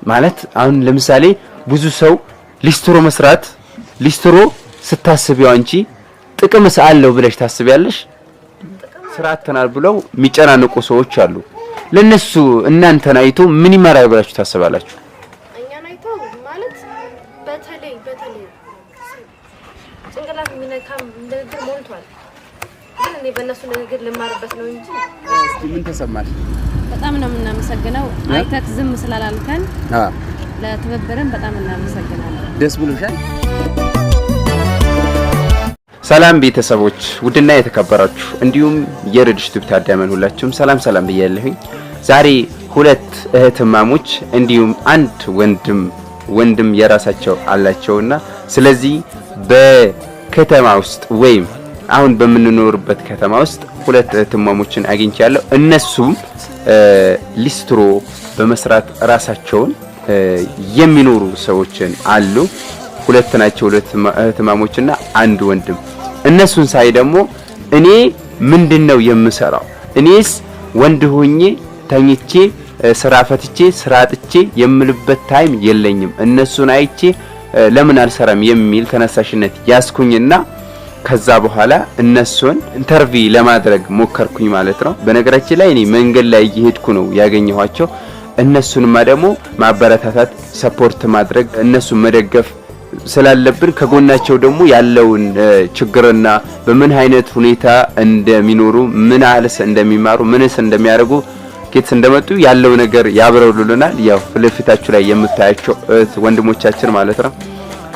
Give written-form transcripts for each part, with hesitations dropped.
ማለት አሁን ለምሳሌ ብዙ ሰው ሊስትሮ መስራት፣ ሊስትሮ ስታስቢው አንቺ ጥቅምስ አለው ብለሽ ታስቢያለሽ? ስራ አጥተናል ብለው የሚጨናነቁ ሰዎች አሉ። ለነሱ እናንተን አይቶ ምን ይመራል ብላችሁ ታስባላችሁ? እኛን አይተው ማለት በተለይ በተለይ ጭንቅላት የሚነካ ንግግር ሞልቷል። ግን እኔ በእነሱ ንግግር ልማርበት ነው እንጂ። እስኪ ምን ተሰማሽ? በጣም ነው የምናመሰግነው። አይተክ ዝም ስላላልከን ለትብብርን በጣም እናመሰግናለን። ደስ ብሎሻል? ሰላም ቤተሰቦች፣ ውድና የተከበራችሁ እንዲሁም የረድሽ ቲዩብ ታዳሚያን ሁላችሁም ሰላም ሰላም ብያለሁኝ። ዛሬ ሁለት እህትማሞች እንዲሁም አንድ ወንድም የራሳቸው አላቸውና ስለዚህ በከተማ ውስጥ ወይም አሁን በምንኖርበት ከተማ ውስጥ ሁለት እህትማሞችን አግኝቻለሁ። እነሱም ሊስትሮ በመስራት ራሳቸውን የሚኖሩ ሰዎችን አሉ። ሁለት ናቸው፣ ሁለት እህትማሞችና አንድ ወንድም። እነሱን ሳይ ደግሞ እኔ ምንድነው የምሰራው? እኔስ ወንድ ሆኜ ተኝቼ ስራ ፈትቼ ስራ አጥቼ የምልበት time የለኝም። እነሱን አይቼ ለምን አልሰራም የሚል ተነሳሽነት ያስኩኝና ከዛ በኋላ እነሱን interview ለማድረግ ሞከርኩኝ ማለት ነው። በነገራችን ላይ እኔ መንገድ ላይ እየሄድኩ ነው ያገኘኋቸው። እነሱንማ ደግሞ ማበረታታት፣ support ማድረግ፣ እነሱን መደገፍ ስላለብን ከጎናቸው ደግሞ ያለውን ችግርና በምን አይነት ሁኔታ እንደሚኖሩ፣ ምን ያህልስ እንደሚማሩ፣ ምንስ እንደሚያደርጉ፣ ከየት እንደመጡ ያለው ነገር ያብራሩልናል። ያው ፊት ለፊታችሁ ላይ የምታያቸው እህት ወንድሞቻችን ማለት ነው።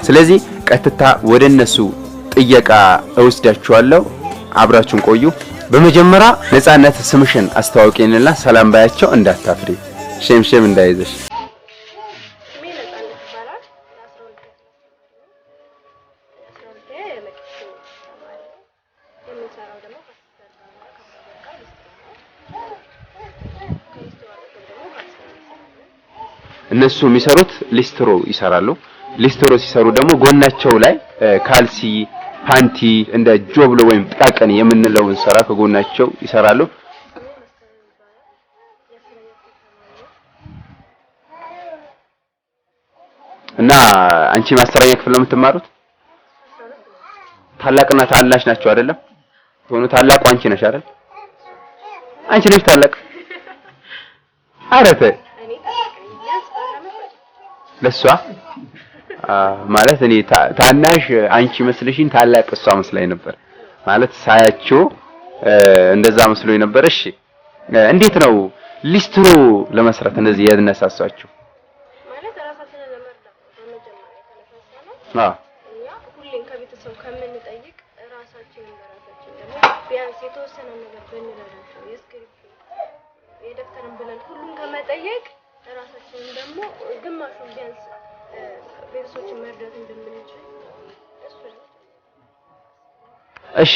ስለዚህ ቀጥታ ወደ እነሱ ጥየቃ እወስዳችኋለሁ። አብራችሁን ቆዩ። በመጀመሪያ ነፃነት ስምሽን አስተዋውቂንና ሰላም ባያቸው፣ እንዳታፍሪ፣ shame shame እንዳይዝሽ። ስሜ ነፃነት ይባላል። የ12ኛ 12ኛ የመቅደስ ተማሪ ነኝ። የምንሰራው ደግሞ ከ sister ጋር ከ brother ጋር ሊስትሮ ነው። ከሊስትሮ አጠገብ ደግሞ ካልሲ እንሰራለን። እነሱ የሚሰሩት ሊስትሮ ይሰራሉ። ሊስትሮ ሲሰሩ ደግሞ ጎናቸው ላይ ካልሲ፣ ፓንቲ እንደ ጆብሎ ወይም ጥቃቅን የምንለውን ስራ ከጎናቸው ይሰራሉ። ስሜ መስከረም ይባላል። የ10ኛ ክፍል ተማሪ ነኝ። እና አንቺ አስረኛ ክፍል ነው የምትማሩት? 12 ነው። ታላቅና ታናሽ ናቸው አይደለም? ሆኖ ታላቁ አንቺ ነሽ አይደል? አንቺ ነሽ ታላቅ። ኧረ ተይ። እኔ ታላቅ ነኝ። ቢያንስ በ1 አመት በልጥ። ለሷ ማለት እኔ ታናሽ አንቺ መስለሽኝ ታላቅ እሷ መስላኝ ነበር። ማለት ሳያቸው እንደዛ መስሎኝ ነበር። እሺ፣ እንዴት ነው ሊስትሮ ለመስራት እንደዚህ ያነሳሳችሁ? ማለት ራሳችንን ለመርዳት ነው በመጀመሪያ የተነሳሳ ነው። እኛ ሁሌም ከቤተሰብ ከምንጠይቅ ራሳችንን በራሳችን ደግሞ ቢያንስ የተወሰነ ነገር ብንረዳቸው፣ የእስክሪብቶ የደብተርን ብለን ሁሉም ከመጠየቅ ራሳችንን ደግሞ ግማሹን ቢያንስ ቤተሰቦችን መርዳት እንደምንችል እሱ ነው። እሺ፣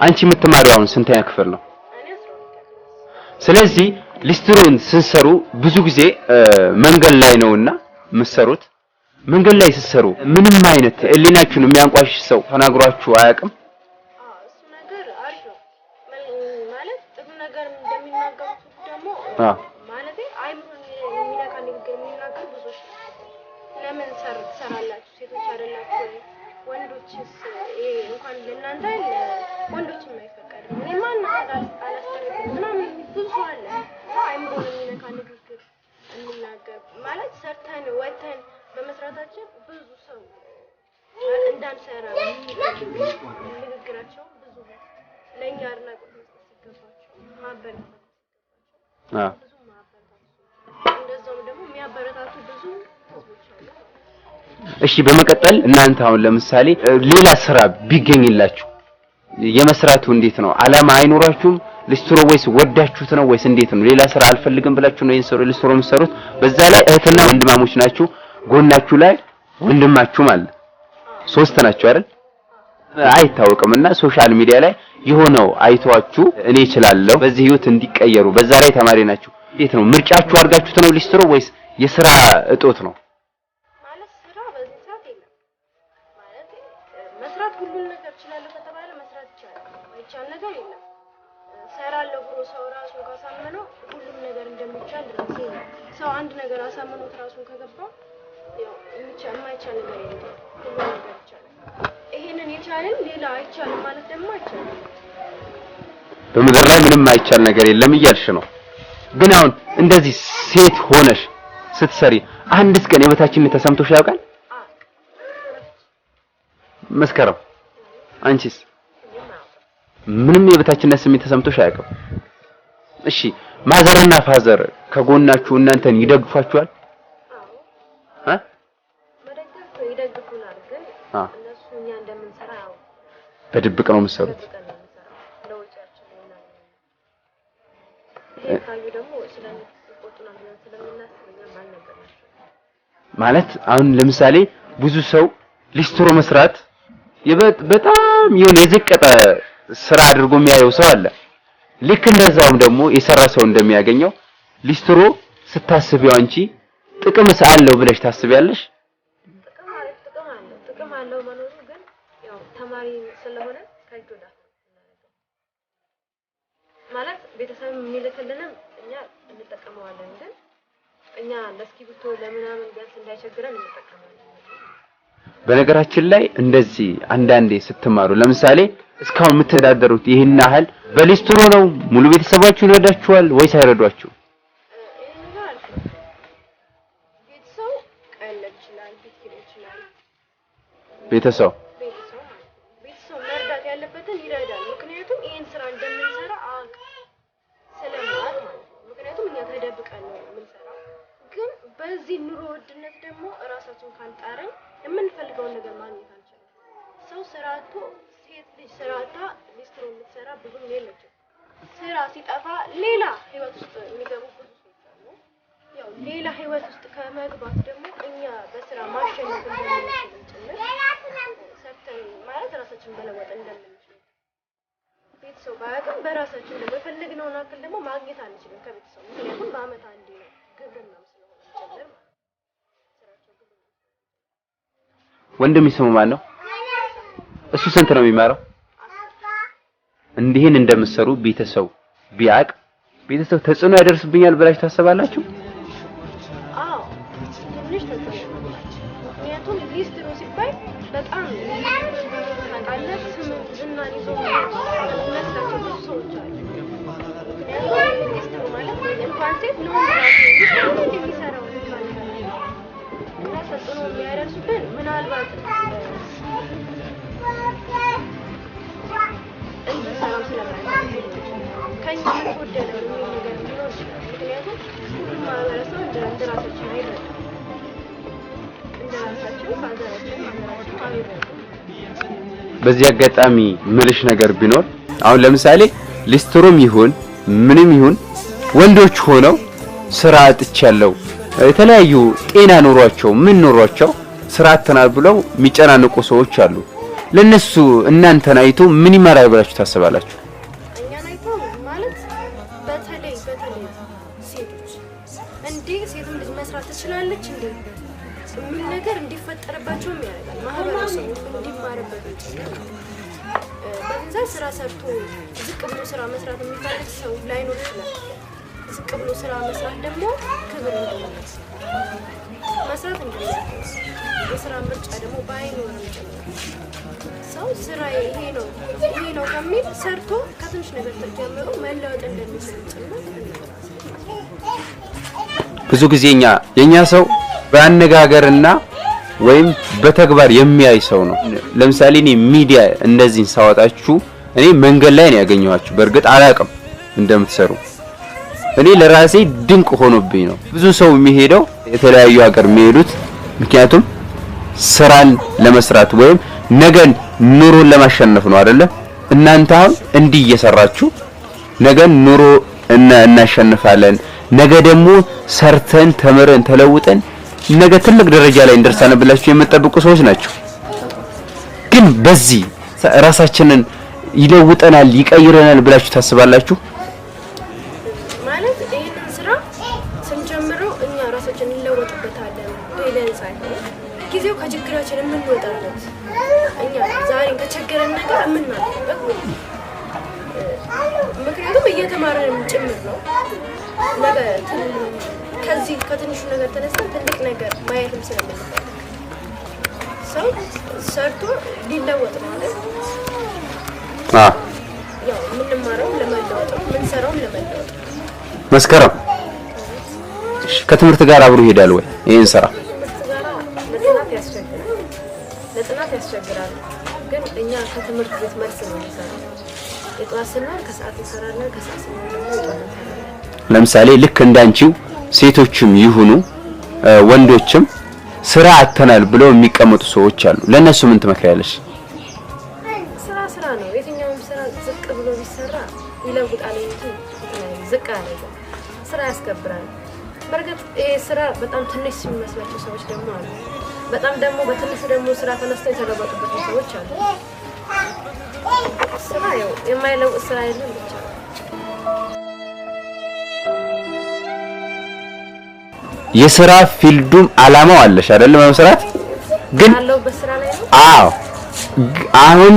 አንቺ የምትማሪው አሁን ስንተኛ ክፍል ነው? እኔ 12ኛ class። ስለዚህ ሊስትሮን ስትሰሩ ብዙ ጊዜ መንገድ ላይ ነውና የምትሰሩት። መንገድ ላይ ስትሰሩ ምንም አይነት ሕሊናችሁን የሚያንቋሽሽ ሰው ተናግሯችሁ አያውቅም? አዎ፣ እሱ ነገር አሪፍ ነው። ማለት ጥሩ ነገር እንደሚናገሩት ደግሞ ማለቴ አይምሮን የሚነካ ንግግር የሚናገሩ ብዙዎች ናቸው። ለምን ትሰራላችሁ? ሴቶች አይደላችሁ ወይ? ወንዶችስ ይሄ እንኳን ለእናንተ ወንዶችም አይፈቀድም። እኔማ እናንተ ጋር አላስጠርግም ምናምን የሚል ብዙ ሰው አለ። እና አይምሮን የሚነካ ንግግር የሚናገር፣ ማለት ሰርተን ወጥተን በመስራታችን ብዙ ሰው እንዳንሰራ ንግግራቸው ብዙ ለእኛ አድናቆት መስጠት ሲገባቸው፣ ማበረታታት ሲገባቸው ብዙ ማበረታቱ እንደዛውም ደግሞ የሚያበረታቱ ብዙ ህዝቦች አሉ። እሺ፣ በመቀጠል እናንተ አሁን ለምሳሌ ሌላ ስራ ቢገኝላችሁ የመስራቱ እንዴት ነው? አላማ አይኖራችሁም? ሊስትሮ ወይስ ወዳችሁት ነው ወይስ እንዴት ነው? ሌላ ስራ አልፈልግም ብላችሁ ነው ይሄን ስራ ሊስትሮ የምትሰሩት? በዛ ላይ እህትና ወንድማሞች ናችሁ። ጎናችሁ ላይ ወንድማችሁም አለ። ሶስት ናችሁ አይደል? አይታወቅም እና social media ላይ የሆነው አይቷችሁ እኔ እችላለሁ በዚህ ህይወት እንዲቀየሩ፣ በዛ ላይ ተማሪ ናችሁ። እንዴት ነው ምርጫችሁ አድርጋችሁት ነው ሊስትሮ ወይስ የስራ እጦት ነው? ማለት ስራ በዚህ ሰዓት የለም። ማለት መስራት ሁሉን ነገር እችላለሁ ከተባለ መስራት ይቻላል። ማይቻል ነገር የለም። ሰራለሁ ብሎ ሰው ራሱን ካሳመነው ሁሉም ነገር እንደሚቻል ራሴ ሰው አንድ ነገር አሳምኖት ራሱን ከገባ ያው የማይቻል ነገር የለም። ሁሉም ነገር ይቻላል። ይሄንን የቻልን ሌላ አይቻልም ማለት ደግሞ አይቻልም። በምድር ላይ ምንም አይቻል ነገር የለም እያልሽ ነው። ግን አሁን እንደዚህ ሴት ሆነሽ ስትሰሪ አንድስ ቀን የበታችነት ተሰምቶሽ ያውቃል? መስከረም አንቺስ? ምንም የበታችነት ስሜት ተሰምቶሽ አያውቅም? እሺ mother ና father ከጎናችሁ እናንተን ይደግፏችኋል? አዎ መደገፍ ይደግፉናል፣ ግን እነሱ እኛ እንደምንሰራ ያው በድብቅ ነው የምትሰሩት። ማለት አሁን ለምሳሌ ብዙ ሰው ሊስትሮ መስራት በጣም የሆነ የዘቀጠ ስራ አድርጎ የሚያየው ሰው አለ። ልክ እንደዛውም ደግሞ የሰራ ሰው እንደሚያገኘው ሊስትሮ ስታስቢው አንቺ ጥቅምስ አለው ብለሽ ታስቢያለሽ? ጥቅም አሪፍ ጥቅም አለው። ጥቅም አለው መኖሩ ግን ያው ተማሪ ስለሆነ ከእጅ ወደ አፍ ነው ማለት ቤተሰብ የሚልክልንም እኛ እንጠቀመዋለን፣ ግን እኛ ለእስክሪብቶ ለምናምን ቢያንስ እንዳይቸግረን እንጠቀማለን። በነገራችን ላይ እንደዚህ አንዳንዴ ስትማሩ ለምሳሌ እስካሁን የምትተዳደሩት ይህን ያህል በሊስትሮ ነው፣ ሙሉ ቤተሰባችሁ ይረዳችኋል ወይስ አይረዷችሁ? ይሄ ነገር አሪፍ ነው። ቤተሰብ ቀለብ ይችላል፣ ቤት ኪራይ ይችላል። ቤተሰብ ቤተሰብ ማለት ነው። ቤተሰብ መርዳት ያለበትን ይረዳል። ምክንያቱም ይሄን ስራ እንደምንሰራ አቅ ስለማያውቅ ማለት ነው። ምክንያቱም እኛ ተደብቀን ነው የምንሰራው። ግን በዚህ ኑሮ ውድነት ደግሞ እራሳችን ካልጣርን የምንፈልገውን ነገር ማግኘት አንችልም። ሰው ስራ አጥቶ ሴት ልጅ ስራ አጥታ ሊስትሮ የምትሰራ ብዙም የለችም። ስራ ሲጠፋ ሌላ ህይወት ውስጥ የሚገቡ ብዙ ሰዎች አሉ። ያው ሌላ ህይወት ውስጥ ከመግባት ደግሞ እኛ በስራ ማሸነፍ እንደምንችል ጭምር ሰርተን ማለት ራሳችን መለወጥ እንደምንችል ቤተሰብ ባያውቅም በራሳችን ደግሞ የፈለግነውን አክል ደግሞ ማግኘት አንችልም ከቤተሰብ። ምክንያቱም በአመት አንዴ ነው ግብርናም ስለሆነ ጭምር ማለት ነው። ስራቸው ግብርና። ወንድም ስሙ ማን ነው? እሱ ስንት ነው የሚማረው? እንዲህን እንደምትሰሩ ቤተሰብ ቢያቅ ቤተሰብ ተጽዕኖ ያደርስብኛል ብላችሁ ታስባላችሁ? አዎ ትንሽ ተጽዕኖ ያመጣል። ምክንያቱም ሊስትሮ ሲባል በጣም ታውቃለህ፣ ስም ዝናን ይዞ የሚመስላቸው ብዙ ሰዎች አሉ። ምክንያቱም ሊስትሮ ማለት እንኳን ሴት ለወንድ ራሱ ሊስትሮ ነው የሚሰራው የሚባል ነገር አለ። እና ተጽዕኖ የሚያደርሱብን ምናልባት እንድንሰራም ስለማይፈልጉ ከኛ ምን ጎደለ የሚል ነገር ሊኖር ይችላል። ምክንያቱም ሁሉም ማህበረሰብ እንደ ራሳችን አይረዳም። እንደ ራሳችን ፋዘራችን ማዘራችን አይረዱም። በዚህ አጋጣሚ ምልሽ ነገር ቢኖር አሁን ለምሳሌ ሊስትሮም ይሁን ምንም ይሁን ወንዶች ሆነው ስራ አጥቻለሁ የተለያዩ ጤና ኖሯቸው ምን ኖሯቸው ስራ አጥተናል ብለው የሚጨናንቁ ሰዎች አሉ። ለነሱ እናንተን አይቶ ምን ይማራል ብላችሁ ታስባላችሁ? እኛን አይቶ ማለት በተለይ በተለይ ሴቶች እንዴ ሴትም ልጅ መስራት ትችላለች እንዴ የሚል ነገር እንዲፈጠርባቸውም ያደርጋል። ማህበረሰቡ እንዲማርበት ጭምር። በገንዘብ ስራ ሰርቶ ዝቅ ብሎ ስራ መስራት የሚፈልግ ሰው ላይኖር ይችላል። ዝቅ ብሎ ስራ መስራት ደግሞ ክብር እንደሆነ መስራት እንደሆነ የስራ ምርጫ ደግሞ ባይኖርም ጭምር ሰው ስራ ይሄ ነው ይሄ ነው ከሚል ሰርቶ ከትንሽ ነገር ተጀምሮ መለወጥ እንደሚችል ጭምር። ብዙ ጊዜ የኛ ሰው በአነጋገርና ወይም በተግባር የሚያይ ሰው ነው። ለምሳሌ እኔ ሚዲያ እንደዚህ ሳወጣችሁ እኔ መንገድ ላይ ነው ያገኘኋችሁ። በእርግጥ አላውቅም እንደምትሰሩ። እኔ ለራሴ ድንቅ ሆኖብኝ ነው። ብዙ ሰው የሚሄደው የተለያዩ ሀገር የሚሄዱት ምክንያቱም ስራን ለመስራት ወይም ነገን ኑሮን ለማሸነፍ ነው አይደለ? እናንተ አሁን እንዲህ እየሰራችሁ ነገን ኑሮ እናሸንፋለን፣ ነገ ደግሞ ሰርተን ተምረን ተለውጠን ነገ ትልቅ ደረጃ ላይ እንደርሳለን ብላችሁ የምትጠብቁ ሰዎች ናቸው። ግን በዚህ ራሳችንን ይለውጠናል ይቀይረናል ብላችሁ ታስባላችሁ? ማለት ይህንን ስራ ስንጀምረው እኛ ራሳችን እንለወጥበታለን ብለን ሳይሆን ጊዜው ከችግራችን የምንወጣበት እኛ ዛሬን ከቸገረን ነገር የምናልፍበት ማለት ነው። ምክንያቱም እየተማረንም ጭምር ነው። ነገ ከዚህ ከትንሹ ነገር ተነስተን ትልቅ ነገር ማየትም ስለምንፈልግ ሰው ሰርቶ ሊለወጥ ነው አይደል? አዎ። ያው የምንማረው ለመለወጥ ነው፣ የምንሰራውም ለመለወጥ ነው። መስከረም ከትምህርት ጋር አብሮ ይሄዳል ወይ ይሄን ስራ? ትምህርት ጋራ ለጥናት ያስቸግራል፣ ለጥናት ያስቸግራል። ግን እኛ ከትምህርት ቤት መልስ ነው የምንሰራው። የጠዋት ስንሆን ከሰዓት እንሰራለን፣ ከሰዓት ስንሆን ደግሞ የጠዋት እንሰራለን። ለምሳሌ ልክ እንዳንቺው ሴቶችም ይሁኑ ወንዶችም ስራ አጥተናል ብለው የሚቀመጡ ሰዎች አሉ። ለእነሱ ምን ትመክሪያለሽ? ስራ ስራ ነው። የትኛውም ስራ ዝቅ ብሎ ቢሰራ ይለውጣል እንጂ ዝቅ አያደርግም። ስራ ያስከብራል። በእርግጥ ይሄ ስራ በጣም ትንሽ የሚመስላቸው ሰዎች ደግሞ አሉ። በጣም ደግሞ በትንሹ ደግሞ ስራ ተነስተው የተለወጡበት ሰዎች አሉ። ስራ ያው የማይለውጥ ስራ የለም ብቻ። የስራ field ኡም አላማው አለሽ አይደል? መስራት ግን ያለሁበት ስራ ላይ ነው። አዎ። አሁን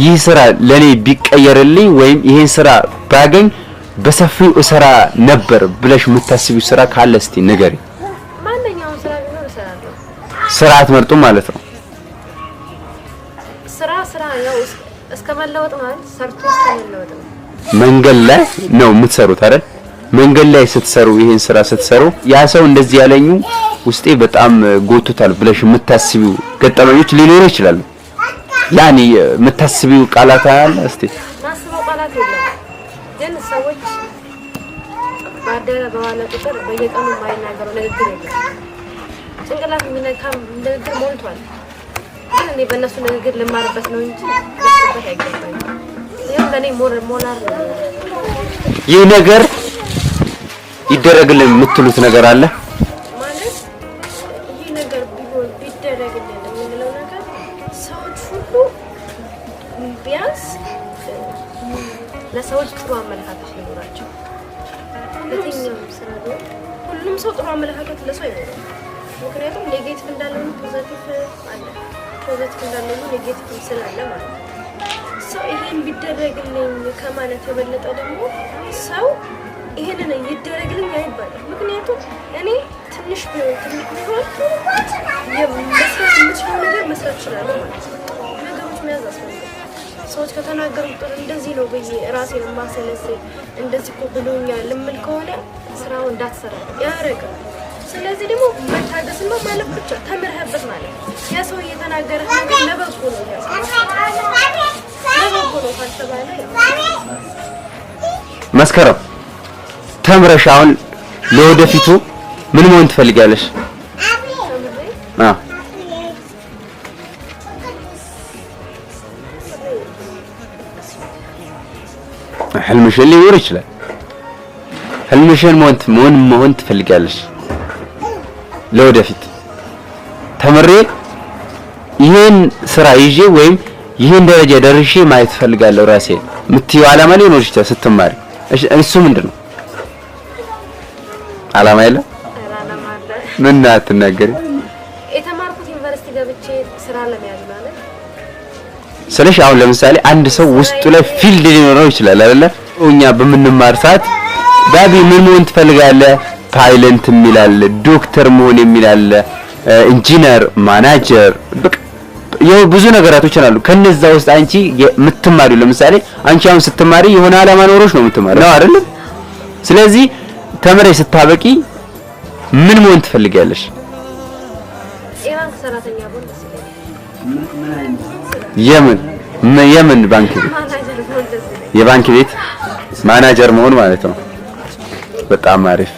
ይህ ስራ ለኔ ቢቀየርልኝ ወይም ይሄን ስራ ባገኝ በሰፊው እሰራ ነበር ብለሽ የምታስቢው ስራ ካለ እስቲ ንገሪ። ማንኛውም ስራ ቢኖር እሰራለሁ። ስራ አትመርጡም ማለት ነው? ስራ ስራ ያው እስከ መለወጥ ማለት ሰርቶ እስከ መለወጥ ነው። መንገድ ላይ ነው የምትሰሩት አይደል? መንገድ ላይ ስትሰሩ ይሄን ስራ ስትሰሩ ያ ሰው እንደዚህ ያለኝ ውስጤ በጣም ጎትቶታል ብለሽ የምታስቢው ገጠመኞች ሊኖሩ ይችላሉ። ያኔ የምታስቢው ቃላት አለ እስቲ? ማስበው ቃላት የለም፣ ግን ሰዎች ባደረ በዋለ ቁጥር በየቀኑ የማይናገረው ንግግር የለም። ጭንቅላት የሚነካ ንግግር ሞልቷል። ግን እኔ በእነሱ ንግግር ልማርበት ነው እንጂ ልማርበት አይገባኝም። ይሄም ለኔ ሞራል ነው። ይህ ነገር ይደረግልን የምትሉት ነገር አለ? ማለት ይህ ነገር ቢሆን ቢደረግልን የምንለው ነገር ሰዎች ሁሉ ቢያንስ ለሰዎች ጥሩ አመለካከት ሊኖራቸው ለትኛውም ስራ ቢሆን ሁሉም ሰው ጥሩ አመለካከት ለሰው አይኖርም። ምክንያቱም negative እንዳለ ሁሉ positive አለ፣ positive እንዳለ ሁሉ negative ስላለ ማለት ነው። ሰው ይሄን ቢደረግልኝ ከማለት የበለጠ ደግሞ ሰው ይሄንን ይደረግልኝ አይባልም። ምክንያቱም እኔ ትንሽ ቢሆን ትልቅ ቢሆን መስራት የምችለው ነገር መስራት እችላለሁ ማለት ነው። ነገሮች መያዝ አስፈልጋል። ሰዎች ከተናገሩ ቁጥር እንደዚህ ነው ብዬ ራሴን ማሰለስል እንደዚህ እኮ ብሎኛል እምል ከሆነ ስራውን እንዳትሰራ ያደርጋል። ስለዚህ ደግሞ መታገስና ማለፍ ብቻ ተምረህበት ማለት ነው። ያ ሰው እየተናገረ ነገር ለበጎ ነው፣ ያ ሰው ለበጎ ነው ካልተባለ ያው መስከረም ተምረሽ አሁን ለወደፊቱ ምን መሆን ትፈልጊያለሽ? ተምሬ አዎ። ህልምሽን ሊኖር ይችላል። ህልምሽን መሆን ትፈልጊያለሽ ለወደፊት? ተምሬ ይሄን ስራ ይዤ ወይም ይሄን ደረጃ ደርሼ ማየት እፈልጋለሁ ራሴ የምትይው አላማ ሊኖር ይችላል ስትማሪ። እሺ እሱ ምንድነው? አላማ የለም? አላማ አለ። ምን አትናገሪ? የተማርኩት ዩኒቨርሲቲ ገብቼ ስራ ለመያዝ ማለት ስለሽ አሁን ለምሳሌ አንድ ሰው ውስጡ ላይ field ሊኖረው ይችላል አይደለ? እኛ በምንማር ሰዓት ባቢ ምን መሆን ትፈልጋለህ? ፓይለት የሚል አለ፣ ዶክተር መሆን የሚል አለ፣ ኢንጂነር፣ ማናጀር፣ በቃ ያው ብዙ ነገራቶች አሉ። ከነዛ ውስጥ አንቺ የምትማሪው ለምሳሌ አንቺ አሁን ስትማሪ የሆነ አላማ ኖሮሽ ነው የምትማሪው ነው አይደል? ስለዚህ ተምረሽ ስታበቂ ምን መሆን ትፈልጊያለሽ? የባንክ ሰራተኛ ብሆን ደስ ይለኛል። የምን ባንክ ቤት? ማናጀር ብሆን ደስ ይለኛል። የባንክ ቤት ማናጀር መሆን ማለት ነው። በጣም አሪፍ።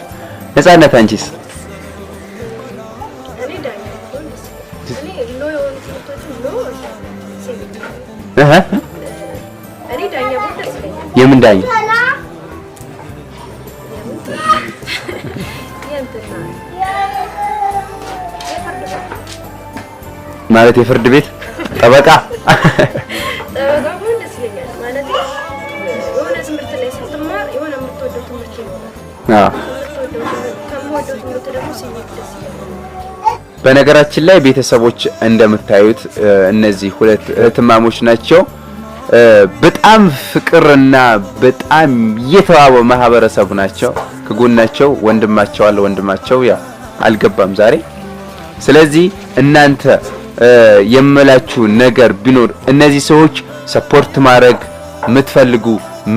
ነፃነት አንቺስ? እኔ ዳኛ ብሆን ደስ ይለኛል። እኔ law የሆኑ ትምህርቶችን law እወዳለሁ። ሲቪል እህ እኔ ዳኛ ብሆን ደስ ይለኛል። የምን ዳኛ? የእንትና የፍርድ ቤት ማለት የፍርድ ቤት ጠበቃ? ጠበቃ ብሆን ደስ ይለኛል። ማለት የሆነ ትምህርት ላይ ስትማር የሆነ የምትወደው ትምህርት ይኖራል። አዎ። ከምወደው ትምህርት ደግሞ ሲቪል ደስ ይለኛል። በነገራችን ላይ ቤተሰቦች እንደምታዩት እነዚህ ሁለት እህትማሞች ናቸው። በጣም ፍቅርና በጣም የተዋበ ማህበረሰቡ ናቸው። ከጎናቸው ወንድማቸው አለ። ወንድማቸው ያ አልገባም ዛሬ። ስለዚህ እናንተ የምላችሁ ነገር ቢኖር እነዚህ ሰዎች support ማድረግ የምትፈልጉ፣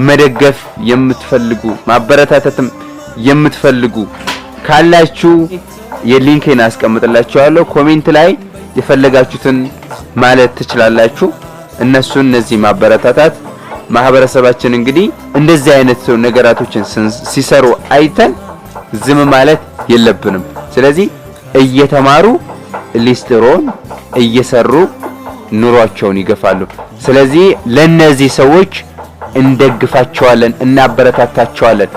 መደገፍ የምትፈልጉ፣ ማበረታታትም የምትፈልጉ ካላችሁ የ link ኤን አስቀምጥላችኋለሁ። Comment ላይ የፈለጋችሁትን ማለት ትችላላችሁ። እነሱን እነዚህ ማበረታታት ማህበረሰባችን እንግዲህ እንደዚህ አይነት ነገራቶችን ሲሰሩ አይተን ዝም ማለት የለብንም። ስለዚህ እየተማሩ ሊስትሮን እየሰሩ ኑሯቸውን ይገፋሉ። ስለዚህ ለነዚህ ሰዎች እንደግፋቸዋለን፣ እናበረታታቸዋለን።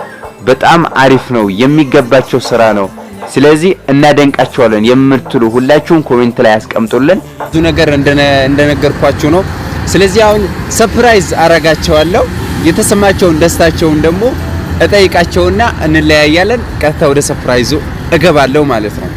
በጣም አሪፍ ነው፣ የሚገባቸው ስራ ነው። ስለዚህ እናደንቃቸዋለን የምትሉ ሁላችሁም comment ላይ አስቀምጡልን። ብዙ ነገር እንደነገርኳችሁ ነው። ስለዚህ አሁን surprise አረጋቸዋለሁ። የተሰማቸውን ደስታቸውን ደግሞ እጠይቃቸውና እንለያያለን። ቀጥታ ወደ surprise ኡ እገባለሁ ማለት ነው።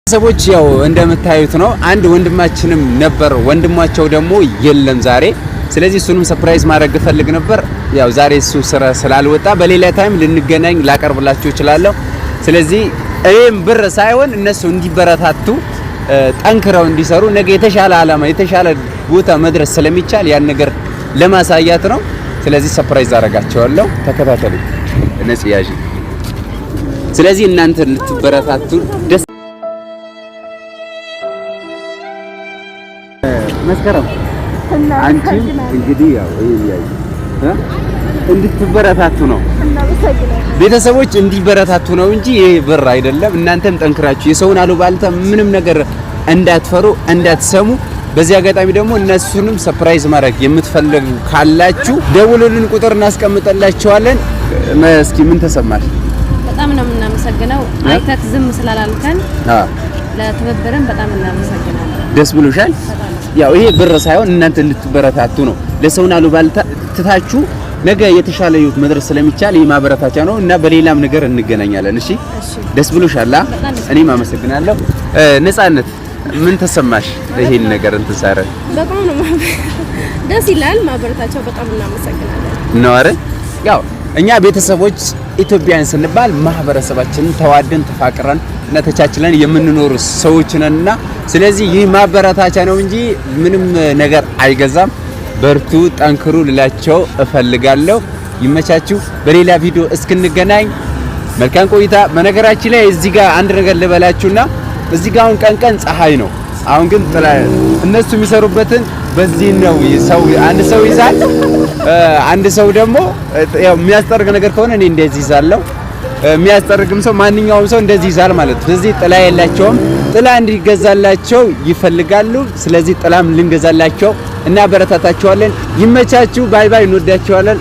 ሰዎች ያው እንደምታዩት ነው። አንድ ወንድማችንም ነበር፣ ወንድማቸው ደግሞ የለም ዛሬ። ስለዚህ እሱንም surprise ማድረግ እፈልግ ነበር። ያው ዛሬ እሱ ስራ ስላልወጣ በሌላ time ልንገናኝ ላቀርብላችሁ እችላለሁ። ስለዚህ እኔም ብር ሳይሆን እነሱ እንዲበረታቱ፣ ጠንክረው እንዲሰሩ፣ ነገ የተሻለ አላማ የተሻለ ቦታ መድረስ ስለሚቻል ያን ነገር ለማሳያት ነው። ስለዚህ surprise አደርጋቸዋለሁ። ተከታተሉ። ነጽ ያዥ። ስለዚህ እናንተ ልትበረታቱ ደስ መስከረም አንቺም እንግዲህ ያው ይሄ እንድትበረታቱ ነው፣ ቤተሰቦች እንዲበረታቱ ነው እንጂ ይሄ ብር አይደለም። እናንተም ጠንክራችሁ የሰውን አሉባልታ ምንም ነገር እንዳትፈሩ፣ እንዳትሰሙ። በዚህ አጋጣሚ ደግሞ እነሱንም surprise ማድረግ የምትፈልጉ ካላችሁ ደውሉልን፣ ቁጥር እናስቀምጥላችኋለን። እስኪ ምን ተሰማሽ? በጣም ነው የምናመሰግነው። አይተህ ዝም ስላላልከን ለትብብርን በጣም እናመሰግናለን። ደስ ብሎሻል? ያው ይሄ ብር ሳይሆን እናንተ እንድትበረታቱ ነው። ለሰውን አሉባልታ ትታችሁ ነገ የተሻለ ህይወት መድረስ ስለሚቻል ይህ ማበረታቻ ነው እና በሌላም ነገር እንገናኛለን። እሺ፣ ደስ ብሎሻል? እኔም አመሰግናለሁ። ነፃነት ምን ተሰማሽ? ይሄን ነገር እንትን ሳረ በጣም ነው ደስ ይላል። ማበረታቻው በጣም እናመሰግናለን ነው አይደል? ያው እኛ ቤተሰቦች ኢትዮጵያን ስንባል ማህበረሰባችንን ተዋደን ተፋቅረን እና ተቻችለን የምንኖር ሰዎች ነንና ስለዚህ ይህ ማበረታቻ ነው እንጂ ምንም ነገር አይገዛም። በርቱ፣ ጠንክሩ ልላቸው እፈልጋለሁ። ይመቻችሁ። በሌላ ቪዲዮ እስክንገናኝ መልካም ቆይታ። በነገራችን ላይ እዚህ ጋር አንድ ነገር ልበላችሁና እዚህ ጋር አሁን ቀን ቀን ፀሐይ ነው። አሁን ግን ጥላ እነሱ የሚሰሩበትን በዚህ ነው። ሰው አንድ ሰው ይዛል፣ አንድ ሰው ደግሞ ያው የሚያስጠርግ ነገር ከሆነ እኔ እንደዚህ ይዛለሁ። የሚያስጠርግም ሰው ማንኛውም ሰው እንደዚህ ይዛል ማለት ነው። ስለዚህ ጥላ የላቸውም። ጥላ እንዲገዛላቸው ይፈልጋሉ። ስለዚህ ጥላም ልንገዛላቸው እናበረታታቸዋለን። ይመቻችሁ። Bye bye። እንወዳቸዋለን።